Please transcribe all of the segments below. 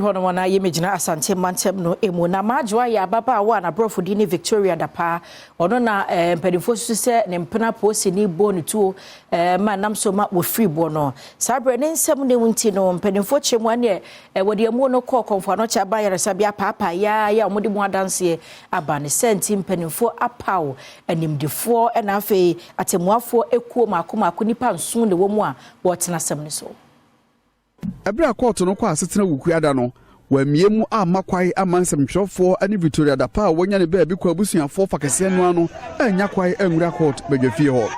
Hɔnom na yɛmɛgyina Asante mantam no mu na Maadwoa yɛ ababaawa a n'aborɔfo din ne Victoria Dapaa. Ɔno na mpanimfoɔ susu sɛ ne mpena polisini bɔ ne tuo ma nam so ma wɔfiri boɔ no. Saa berɛ ne nsɛm ne mu nti no, mpanimfoɔ kyerɛ mu aneɛ wɔde amuo no kɔɔ Kɔmfo Anɔkye aba ayaresabea paapaa yaa a wɔde mu adanseɛ aba ne sɛ nti mpanimfoɔ apaw animdifoɔ ɛna afei atemmuafoɔ ekuo mako mako nnipa 7 na ɛwɔ mu a wɔtena asɛm no so. Ɛberɛ a kɔɔto no kɔ asetena Wukuada no, wɔamie mu amma kwae ama nsɛmtwerɛfoɔ ne Victoria Dapa a wɔanya ne baabi kɔ abusuafoɔ fa kɛseɛ no ano anya kwae anwura court badwafie hɔ.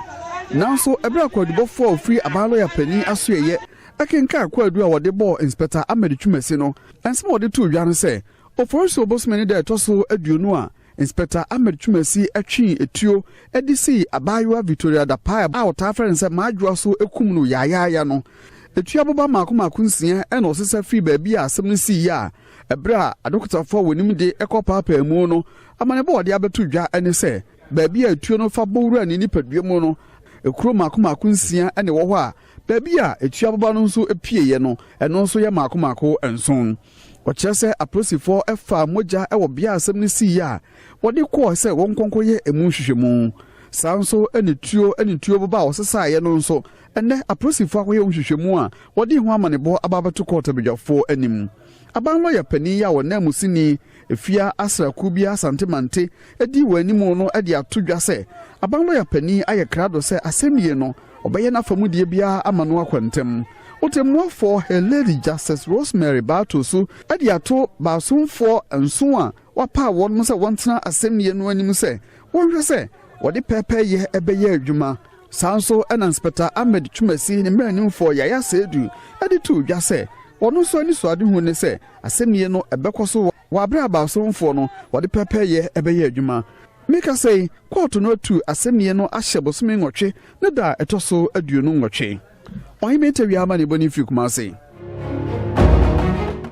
Nanso ɛberɛ a kwadubɔfoɔ a ofiri aban lɔya panin asoɛyɛ ɛkenkan kwadu a wɔde bɔɔ Inspector Ahmed Twumasi no, ɛnsɛm a wɔde too dwa no sɛ Oforisuo bosome ne da ɛtɔ so 20 a Inspector Ahmed Twumasi atwi etuo de sii abaayewa Victoria Dapa a wɔtaa frɛ no sɛ Maadwoa so ekum no yaayaaya no, etua boba mako mako 6 ɛna ɔsesa firi baabi a asɛm no sii yɛ a ɛberɛ a adɔkotafoɔ a wɔnim de ɛkɔ paapaa mu no, amanebɔ wɔde abɛto dwa ne sɛ baabi a etuo no fa bɔwura ne nipadua mu no, ekuro mako mako 6 ɛna ɛwɔ hɔ a baabi a etua boba no nso pieeɛ no, ɛno nso yɛ mako mako 7. Ɔkyerɛ sɛ apolisifoɔ ɛfa mogya ɛwɔ bea asɛm no sii yɛ a wɔde kɔɔ sɛ wɔn nkɔnkɔ yɛ emu nhwehwɛmu. Saa nso ɛne tuo ɛne tuo boba a wɔsesaeɛ no nso, ɛnɛ apolisifoɔ akɔyɛ nhwehwɛmu a wɔde ho amanebɔ aba abɛto kɔɔto abadwafoɔ anim. Aban lɔya panin yi a wɔnam mu sini Efia Asraku bi Asante Mante di wɔn anim no de ato dwa sɛ aban lɔya panin ayɛ krado sɛ asɛm no ɔbɛyɛ n'afamudie biara ama no akɔ ntɛm. Otemmuafoɔ Her Lady Justice Rosemary Baato so de ato baasomfoɔ 7 a wapaa wɔn sɛ wɔntena asɛmnie no anim sɛ wɔnhwɛ sɛ wɔde pɛɛpɛɛyɛ ɛbɛyɛ adwuma. Saa nso ɛna Inspector Ahmed Twumasi ne mmaranimfoɔ Yaya Seidu de too dwa sɛ wɔn nso ani so adehu ne sɛ asɛmnie no ɛbɛkɔ so wɔ abere a baasomfoɔ no wɔde pɛɛpɛɛyɛ ɛbɛyɛ adwuma. Meka sɛ kɔɔto no atu asɛmnie no ahyɛ bosome 8 ne da a ɛtɔ so 28. Ɔhene Tawia ama ne bɔ ne firi Kumase.